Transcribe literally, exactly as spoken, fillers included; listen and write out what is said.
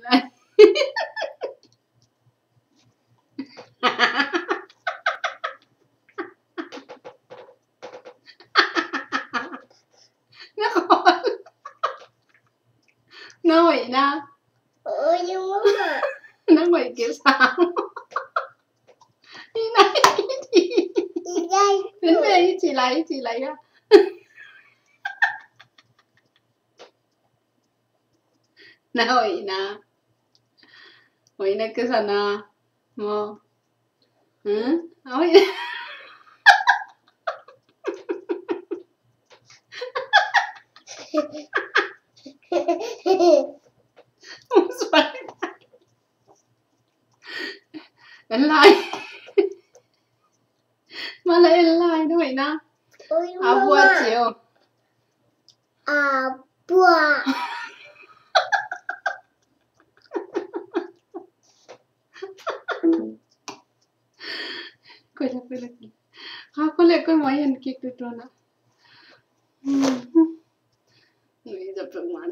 Na hoih na. Oi, mama. Na hoih kei sam. Ina i ci. Ina i ci. Ina i ci lai, i ci lai ya. Na hoih na. Hoih na kisa na. Mo. Hmm? Hoih. En lai. Mala en lai na hoih na. Oi, a bua mama. Ciu. A bua. Koi la, koi la, koi la. Ha, koi la, koi mai en kik tu tu na. Hmm. Ni da pe man.